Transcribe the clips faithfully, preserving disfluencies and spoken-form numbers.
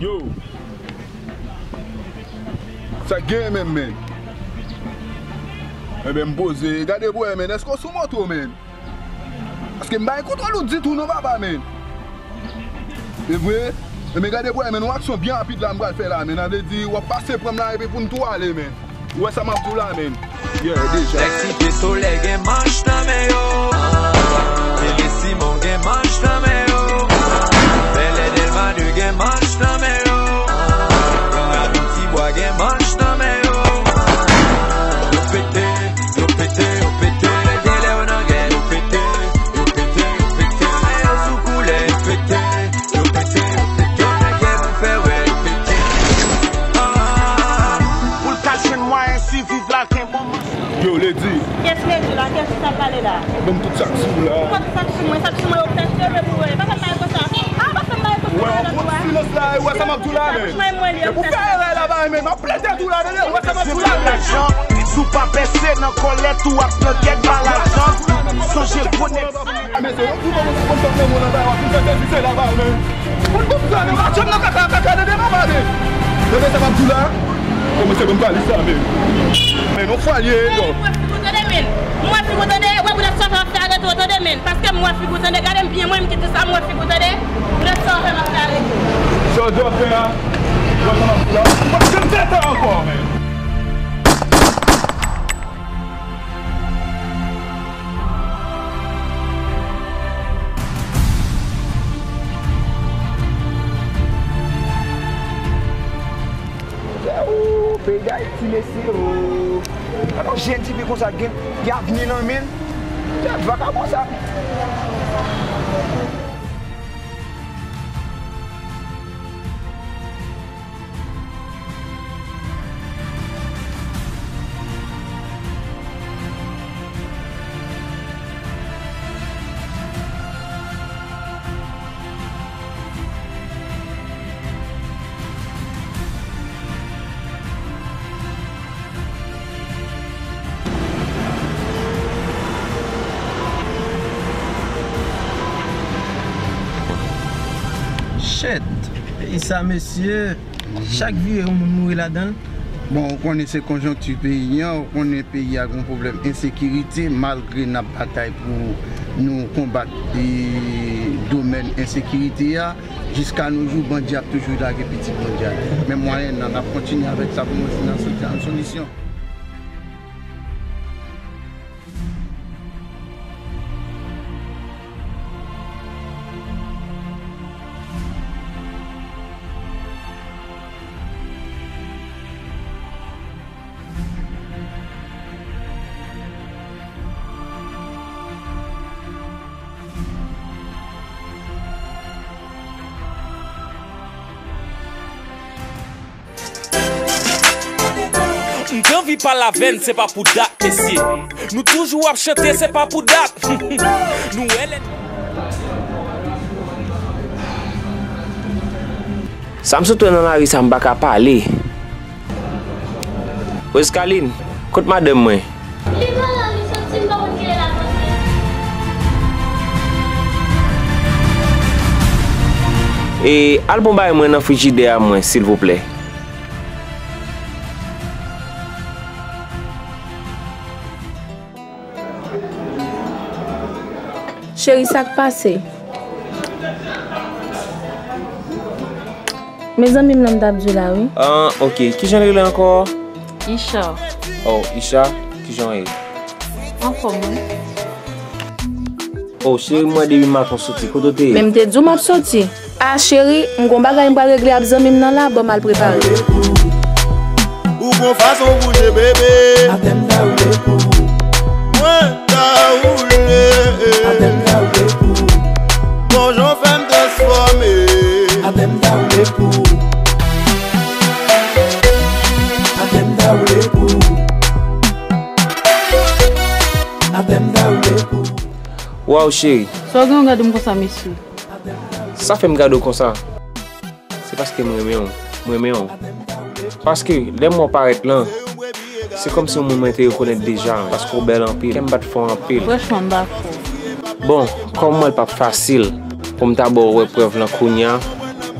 Yo! Sa k genyen menm, men? Enben, m poze. Gade pou wè, men. Èske w sou moto, men? Paske m pa gen kontwòl ou ditou non, papa, men. E vre? Enben, gade pou wè, men. Yon aksyon byen rapid la m pral fè la, men. Sa vle di, w ap pase pran m la epi pou n tou ale, men. Ou wè sa m ap di w la, men? Yeah, deja. Nèg Site Solèy gen manch nan men yo. Tele Simon gen manch nan men yo. Bèlè Dèlma de gen manch nan men yo. Gran Ravin Tibwa gen manch nan men yo. Yo pete, yo pete, yo pete. Genlè yo nan gè. Yo pete, yo pete, yo pete. Men yo sou koulè. Yo pete, yo pete, yo pete. Yo nan gè pou fè wè. Yo pete. Ah, pou l ka jwenn mwayen siviv la, gen bon. Yo, Lady. Kiyès Lady la? Kiyès ki sa pale la? Ban m tout sa k sou ou la. Ou pa tout sa k sou mwen, sa k sou mwen yo fè sere pou wè. Pa fè m bagay konsa. Ah, pa fè m bagay konsa. Wè, yon kout silans la, e wè sa m ap di w la, men. Mwen, mwen, li e pou fè erè la, ba, men, m ap plete tou la, tande, wè sa m ap di w la, men. Lajan, si w pa pèse nan kòlèt ou ap nan gèt pa lajan. Sonje gwo nèg. Men se yon kou kòmanse konn fè nan mond anba, w ap vin fè sezi se la, ba, men. Moun pou fè nan machann nan kaka, kaka, tande, papa, men. Tande sa m ap di w la? Kòmanse ban m kalis la, men. Men, yon fwa l ye, yo. Mwen figi w tande, men. Mwen figi w tande, wè, wè, sa w ap fè arete w tande, men. Paske m wè figi w tande, gade m byen, mwen, m ki di sa, m wè figi w tande. Wè sa w ap fè, m ap fè arete w. Sa w di w ap fè a? Wè sa m ap di w la? Ou p ap janm fè sa ankò, men. Ooh, peyi Dayiti, mesye, ooh. Gade yon jèn tifi konsa gen, gen avni nan men l. Jèn vakabon sa. Shit! Peyi sa, mesye. Chak vire, yon moun mouri ladan l. Bon, ou konnen se konjonkti peyi an, ou konnen peyi a gen yon pwoblèm ensekirite, malgre n ap batay pou nou konbat, e, domèn ensekirite a, jiska no jou, bandi ap toujou lage pitit bandi atè. Men mwayennan, n ap kontinye avèk sa pou nou jwenn yon solisyon. M t anvi pale avè n, se pa pou dat, mesye. Nou toujou ap chante, se pa pou dat. Nou wè lè. Sa m sot wè nan lari sa, m pa ka pale. Wescaline, kot madanm mwen? Li pa la, li soti, m pa konn kilè l ap rantre. E, al pran bagay mwen nan frijidè a mwen, silvouplè. Cheri, sa k pase? Mezanmi m nan m t ap di w la, wi. Ah, ok. Kijan l rele ankò? Isha. Oh, Isha, kijan w ye? Anfòm, wi. Oh, cheri, m wè depi maten w soti. Kote w te ye? Men m te di w m ap soti. Ah, cheri, m gon bagay m pral regle ap zanmi m nan la, ban m al prepare. Ou gon fason bouje, bebe. Atè m ta woule pou ou. Mwen ta woule. Atè m ta woule pou ou. Bon jan w fè m transfòme. Atè m ta woule pou ou. Atè m ta woule pou ou. Atè m ta woule pou ou. Waw, cheri. Sa w gen w gade m konsa, mesye? Sa fè m gade w konsa? Se paske m renmen w. M renmen w. Paske, lè m wè w parèt lan, se kòmsi yon moun mwen te rekonèt deja, paske w bèl anpil. Kè m bat fò anpil. Franchman, m pa fò. Bon, kòm m wè l p ap fasil pou m ta ba w eprèv lan kounya,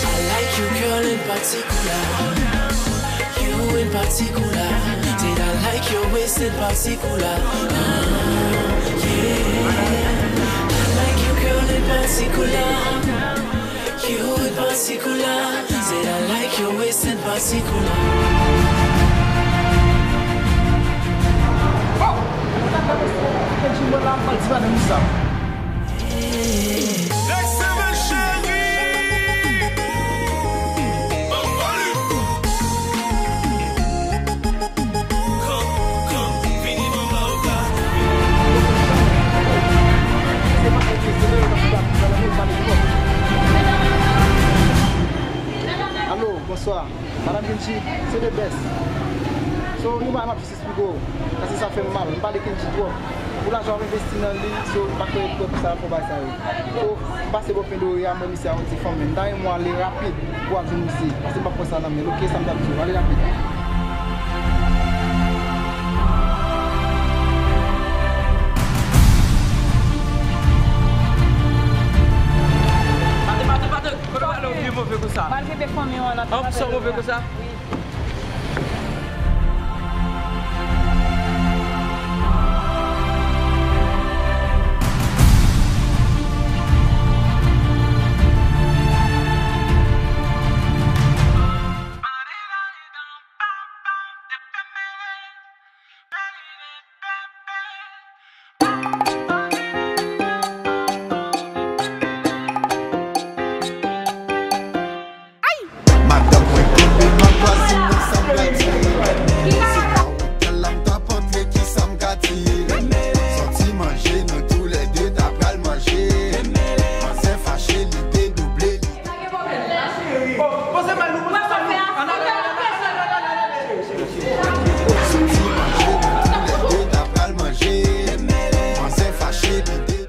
I like you, girl, in particular. You in particular. Said I like your waist in particular. Ah, yeah. I like you, girl, in particular. You in particular. Said I like your waist in particular. Oh! Kenji mwen la, m pral di madanm sa. Next level, cheri. Ban m volume. Come, come, vini ban m ba ou ka. Alo, bonswa. Madanm Kenji, se the best. So, nou ba m ap Pigo, paske sa fè m mal. M pale Kenji twòp. Pou lajan w ap envesti nan li, so, m pa kwè, kwè pou sa, pou bagay sa yo. So, m pase bò Pendore a, mwen misye a yon ti fanm, men m ta renmen w ale rapid pou w al jwenn misye. Paske m pa kwè sa nan men l, oke, sa m t ap di w. Ale rapid. Pate, pate, pate. Kote w ale, w pi move ke sa. Malgre de fanmi w an, an pi sa move ke sa. Wi. Ay! Madanm mwen kenbe m ak vwazin mwen, sa m ka di? Se pa yon kal la m t ap antre, ki sa m ka di? Sòti manje, nou toulède ta pral manje. Manzè fache, li dedouble, li Sòti manje, nou toulède ta pral manje. Manzè fache, li dedouble.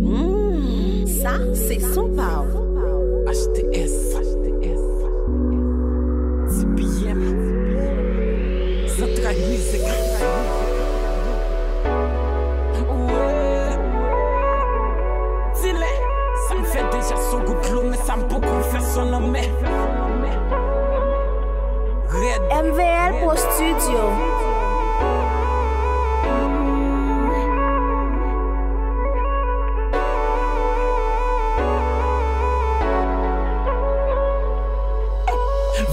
Mm, sa se son pa w. H T S. T B M. Zantray mizik. Wi. Di le, sa m fè deja sou gout dlo, men sa m poko fè sou lanmè. Red. M V L Pro Studio.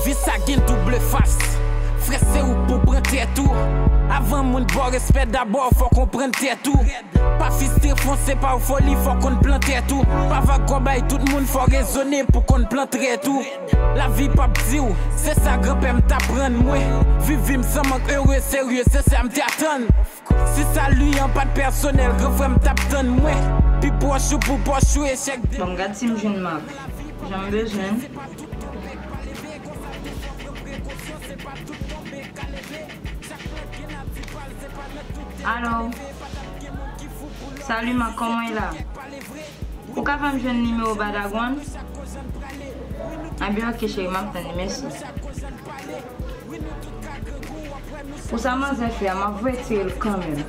Vi sa gen double fas. Frè, se ou k pou pran tèt ou. Avan moun ba w respè, dabò fò konprann tèt ou. Pa fistre, fonse, pa w foli, fò konn plan tèt ou. Pa va kò bay tout moun, fò rezone pou konn plan trèt ou. Lavi p ap di w, se sa granpè m t aprann mwen. Viv vi m san mank, ere, serye, se sa m te atann. Si sali an pa t pèsonèl, gran frè m t ap tann mwen. Pi pwòch ou pou pòch ou, echèk de. Bon, m gad si m jwenn Mak. Jan m bezwen. Alo. Salut, Mak, kòman w ye la? Ou ka fè m jwenn nimewo Badagwann? Anben, ok, cheri, m ap tann li, mèsi. Pou sa manzè fè a, m ap voye tire l kanmenm.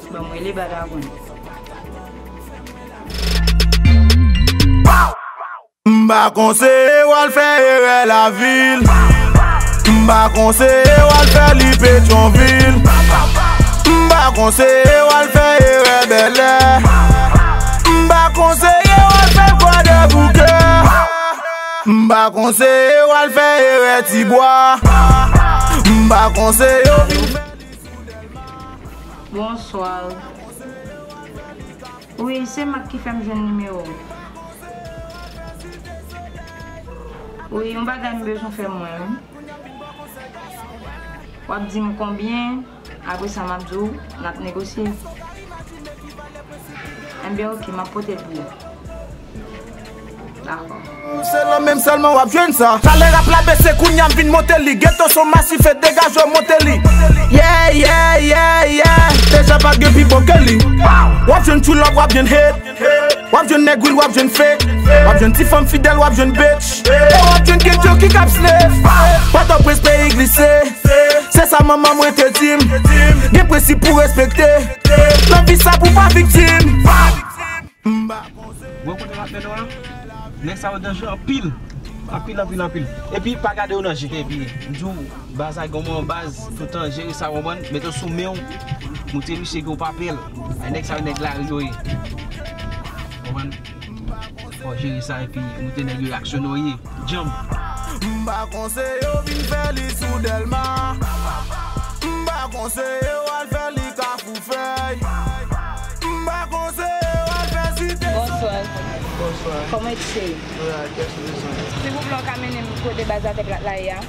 Ban m rele Badagwann. M pa konseye w al fè erè lavil. M pa konseye w al fè li Petyonvil. M pa konseye w al fè erè Bèlè. M pa konseye w al fè l Kwadèboukè. M pa konseye w al fè erè Tibwa. M pa konseye w vin fè li sou Dèlma. Bonswa. Wi, se Mak ki fè m jwenn nimewo w. Wi, yon bagay m bezwen fè mwen, wi. W ap di m konbyen, apre sa m ap di w, n ap negosye. Enben, ok, m ap pote l pou ou. Dakò. Se lan menm sèlman w ap jwenn sa. Chalè rap la bese, kounye a m vin monte li. Geto son masif e degaje w monte li. Yeah, yeah, yeah, yeah. Deja pa t gen pi bon ke li. W ap jwenn true love, w ap jwenn hate. W ap jwenn nèg real, w ap jwenn fake. W ap jwenn ti fanm fidèl, w ap jwenn bitch. E w ap jwenn kèk yo ki k ap slave. Pòtoprens peyi glise. Se sa manman mwen te di m. Gen prensip pou respekte. Nan vi sa pou pa viktim. Gwo kote m ap mennen w la, nèg sa yo danje anpil. Anpil, anpil, anpil. Epi pa gade yo nan je. Epi m di w, baz la gon moman baz, toutan jere sa, konprann, mete w sou men w, montre misye gen w pa pè l. Ay nèg sa yo, nèg lari yo ye. Konprann? Fò jere sa epi montre nèg yo aksyone w ye. Djanm. M pa konseye w vin fè li sou Dèlma. M pa konseye w al fè li Kafou Fèy. M pa konseye w al fè Site Solèy. Bonswa. Bonswa. Kòman w ye? Wi, kiyès ou bezwen? Silvouplè, w ka mennen m kote baz a tèk la ye a?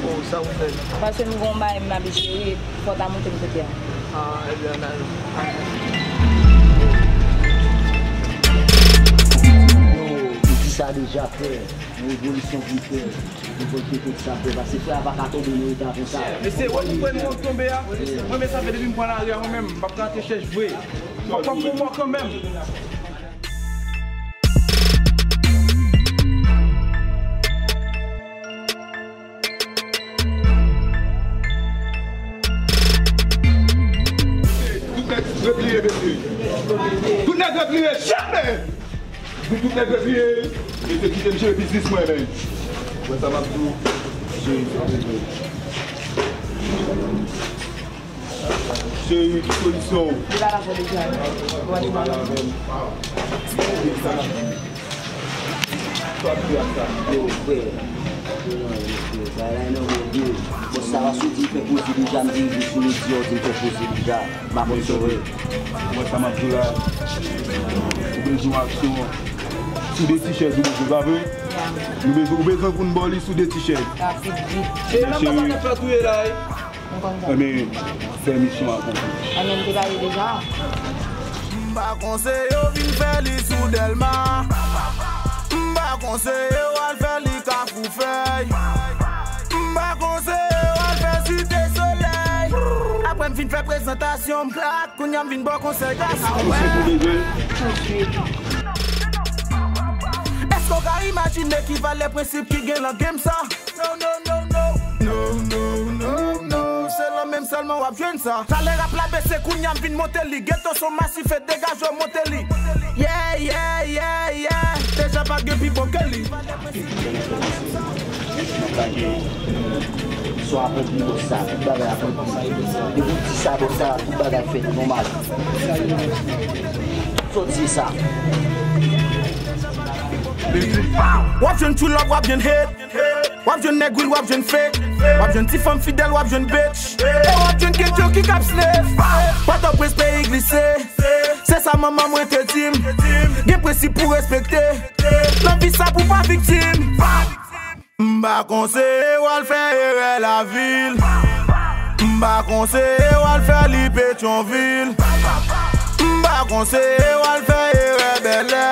Oh, sa ou fè? Paske m gon bagay m ap jere, fò w ta montre m kote a. Ah, ebyen, ann ale. Yo, ou di sa deja, frè. Yon revolisyon pou fè. Revolte tout sa, frè. Paske frè a pa ka tonbe nan eta konsa. Mesye, wè pou frè nou tonbe a? Mwen, men sa fè depi m pran lari a, mwen menm, m p ap ka antre chèch vre. M ap pran pou mò kanmenm. Tout nèg repliye, mesye. Tout nèg repliye, jamè! Tout nèg repliye, mesye, kite m jere biznis mwen, men. Wè sa m ap di w, jere sa, mesye. Cheri, ki solisyon w? Li pa la fè deja. Li pa la fè. Sa w ap di ak sa? Yo, frè. Yo, frè. Bagay la nan men w, yo. Bon, sa va sou di fè poze deja, m te rive sou ledi a, w di m fè poze deja. M pa konn sa w wè. Wè sa m ap di w la. Ou bezwen aksyon. Sou de ti chèz ou bezwen, pa vre? Nou bezwen, ou bezwen pou n ba w li sou de ti chèz. Rapid, vit. Cheri, nan papa nan fè touye la, wi. M konn sa. Ebyen, fè misyon akonpli. Ebyen, m te gade deja. M pa konseye w vin fè li sou Dèlma. M pa konseye w al fè li Kafou Fèy. M pa konseye w al fè Site Solèy. Apre m fin fè prezantasyon, m klak, kounye a m vin ba w konsèy, gason. Konsèy pou bezwen. Èske w ka imajine ki valè prensip ki gen nan game sa? No, no, no, no. No, no, no, no. Se lan menm sèlman w ap jwenn sa. Chalè rap la bese, kounye a m vin monte li. Geto son masif e degaje w monte li. Yeah, yeah, yeah, yeah. Deja Pa gen pi bon ke li. Swa aprann pou bòs sa, tout bagay aprann pou sa. Depi w di sa, bòs sa, tout bagay fèt nòmal. Sòti sa. W ap jwenn true love, w ap jwenn hate. W ap jwenn nèg real, w ap jwenn fake. W ap jwenn ti fanm fidèl, w ap jwenn bitch. E w ap jwenn kèk yo ki k ap slay. Pòtoprens peyi glise. Se sa manman mwen te di m. Gen prensip pou respekte. Nan vi sa pou pa viktim. M pa konseye w al fè erè lavil. M pa konseye w al fè li Petyonvil. M pa konseye w al fè erè bèlè.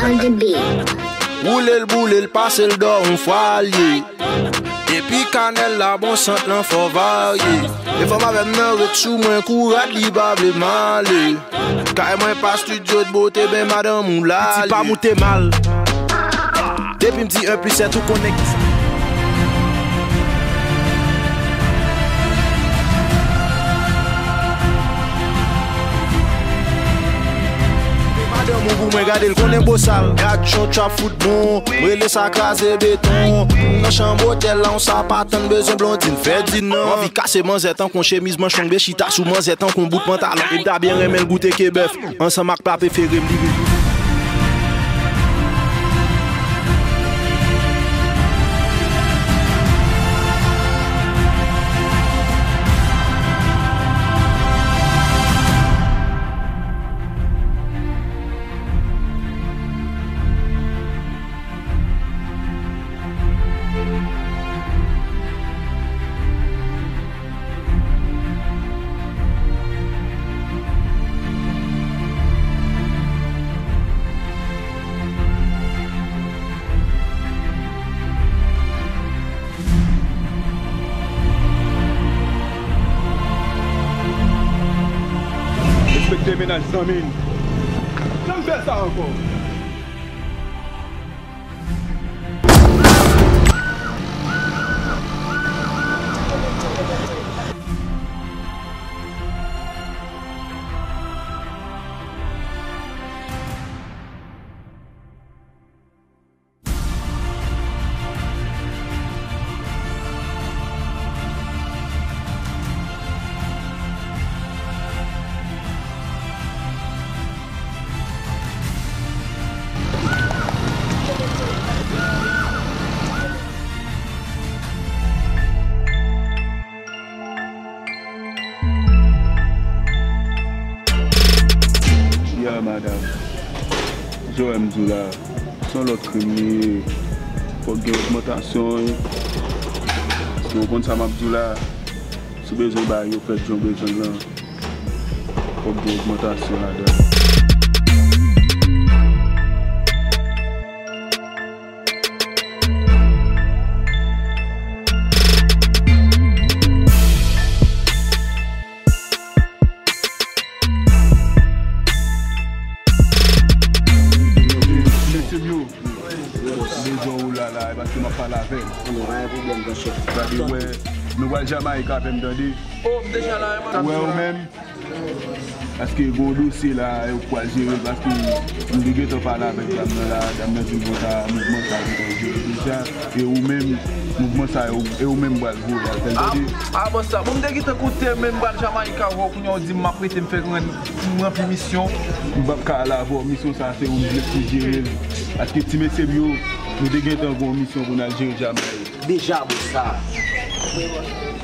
On the beat. Boule l, boule l, pase l dò yon fwa l ye. Epi kanèl la bon, sant lan fò varye. E fanm avè m nan ret sou mwen, kou rad li pa vle m ale. Kay mwen pa studio de beauté, ben madanm ou la. Piti pa moute mal. Depi m di un plus un, ou konnen ki sa. Madanm ou pou mwen, gade l konnen bosal. Gad jan trap fout bon. Rele sa kraze beton. Nan chanm otèl la, on sa pa tann, bezwen blondin fè di non. Anvi kase manzè tankou on chemiz manch long, be chita sou manzè tankou on bout pantalon. E m ta byen renmen l goute ke bèf ansanm ak pla prefere m, li vin. Respekte mennaj zanmi n. Janm fè sa ankò. Ya, madanm. Jan w wè m di w la, se yon lòt krim li ye. Fòk gen ogmantasyon, wi. Paske w konn sa m ap di w la, si w bezwen bagay yo fèt jan w bezwen l lan, fòk gen ogmantasyon ladan l. Mesye m yo, m bezwen w la, la, e paske m ap pale avè l. Gade, wè, nou pral Jamayik avè m, tande. Ou wè, ou menm, paske gen yon dosye la, yo pral jere l, paske m te gentan pale avèk dam nan la, dam nan di m konsa, mouvman sa gentan jere deja, e ou menm, mouvman sa, e ou, e ou menm pral voye al fè l, tande. A, a, bòs sa, bon, m te gentan koute, men m pral Jamayik avè w, kounye a w di m m ap rete, m fè rann, m ranpli misyon. M p ap ka al avè w, misyon sa, se ou m vle pou jere l, paske ti mesye m yo, nou te gentan gen yon misyon pou n al jere Jamayik. Deja, bòs sa.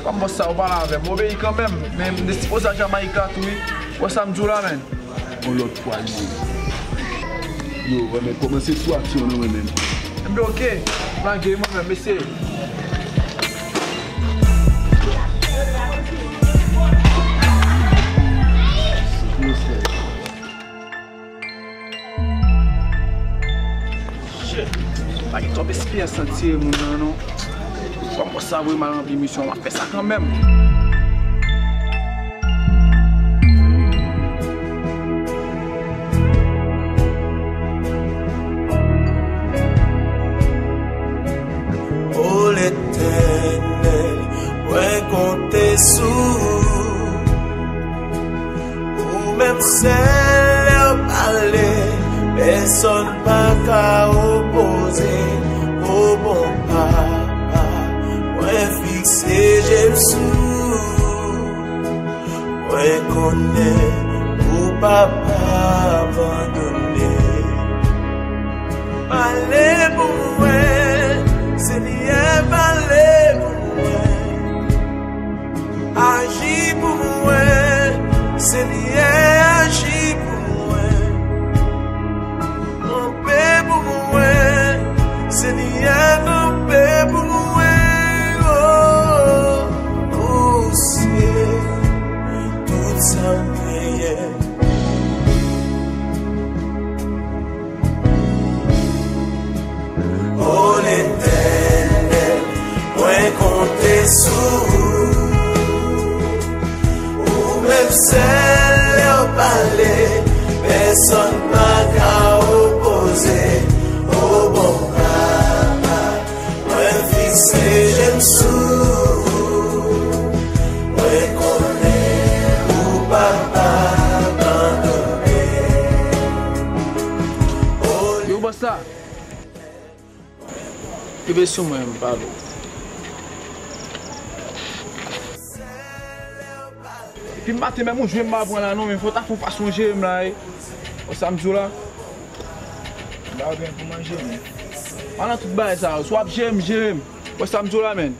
Kòm bòs sa, ou pale avè m, m obeyi kanmenm, men m te sipoze al Jamayik la tou, wi. Wè sa m di w la, menn. Yon lòt fwa, li ye. Yo, wè, men kòmanse sou aksyon, non, mwen menm. Enben, oke. Lage, mwen menm, mesye. Pyès nan tire moun nan non. Kòm sa vre m al ranpli misyon, m ap fè sa kanmenm. O Letènèl, mwen konte sou ou. Ou menm sèl lè w pale, pèsonn pa ka opoze. O bon Papa, mwen fikse je m sou ou. Mwen konnen ou p ap abandone. Pale pou mwen, Senyè, pale pou mwen. Aji pou mwen, Senyè, aji pou mwen. Kanpe pou mwen, Senyè, kanpe pou mwen. Oh, ou se tout sa m genyen. O Letènèl, mwen konte sou ou. Ou menm sèl lè w pale, pèsonn pa ka opoze. O bon Papa, mwen fikse je m sou ou. Mwen konnen ou p ap abandone. Yo, bòs la. Rive sou mwen, m pale w. Epi maten menm ou jwenn m pa pran la non, men fò w ta fè yon fason jere m la, wi. Wè sa m di w la? M pa gen pou manje, men. Pa nan tout bagay sa yo. Si w ap jere m, jere m. Wè sa m di w la, menn?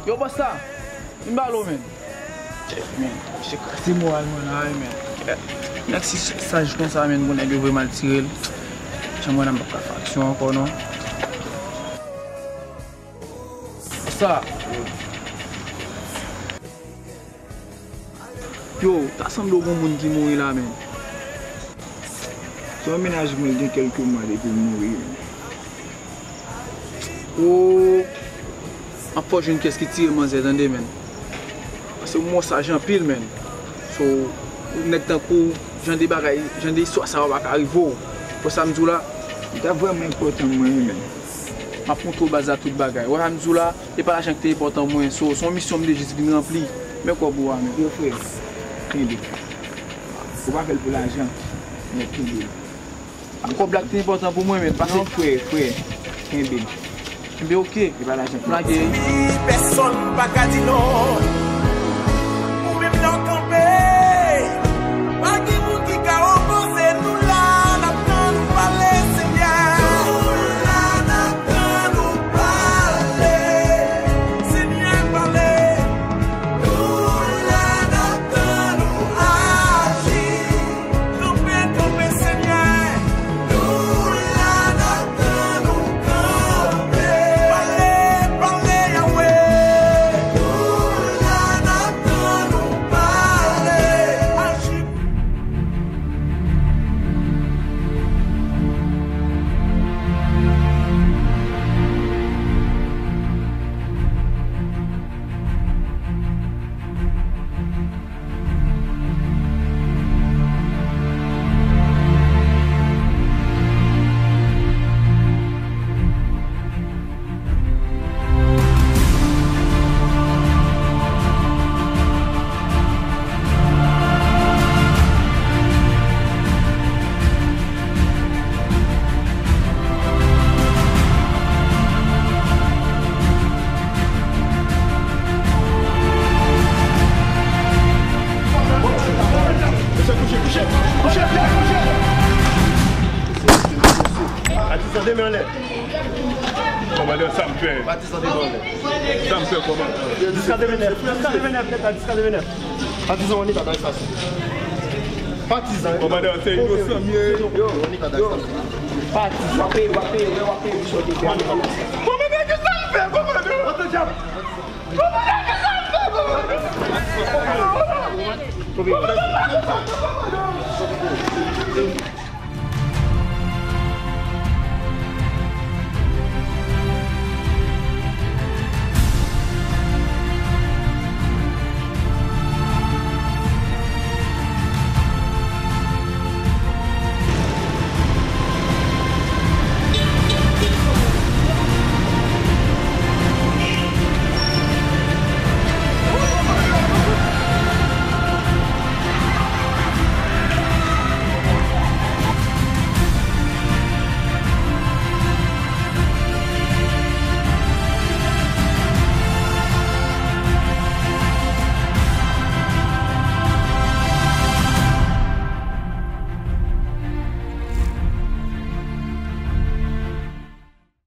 Yo, bòs la, vin ba lo, menn. Menn, misye kraze moral mwen la, wi, menn. Nèg si saj konsa, menn, bon, nèg yo vre mal tire l. Jan mwen la, m p ap ka fè aksyon ankò, non. Sa. Yo, ta sanble w gon moun ki mouri la, menn. Se yon mennaj mwen, gen kèlke mwa depi l mouri, menn. O, m ap fè w jwenn pyès ki tire manzè, tande, menn. Paske m wè w saj anpil, menn. So, nèg tankou w, jan de bagay, jan de istwa sa yo pa ka rive w. Wè sa m di w la? Li ta vrèman enpòtan mwen, wi, menn. M ap montre w baz la tout bagay. Wè sa m di w la? E pa lajan ki te enpòtan mwen. So, se yon misyon m te jis vin ranpli. Men kòb ou a, menn. Yo, frè, kenbe. Ou pa fè l pou lajan, men kenbe l. Kòb la ki te enpòtan pou mwen, menn. Pase. Non, frè, frè, kenbe l. Kenbe, oke. E pa lajan ki. M lage. Pèsonn pa ka di non. Ou menm lè w kanpe, pa gen moun ki ka opoze nou la, n ap tann ou pale, Senyè. Nou la, n ap tann ou pale. Senyè, pale. Nou la, n ap tann ou aji. Kanpe, kanpe, Senyè. Nou la, n ap tann ou kanpe. Pale, pale, Yahweh. Nou la, n ap tann ou pale. Aji. Mesye, kouche, kouche, kouche, kouche. Patizan, de men anlè. Kòmandan, sa m fè? Patizan, de men anlè. Sa m fè, kòmandan? Dis katrevenèf, dis katrevenèf, nèg la, dis katrevenèf. Patizan, on est à l'arrestation. Patizan. Kòmandan, se inosan m ye. Yo, on est à l'arrestation. Patizan. W ap peye, w ap peye, w ap peye, misye, w ap peye. Kòmandan, ki sa? Komandan! Komandan, kisa w fè, komandan? Komandan, kisa w fè, komandan?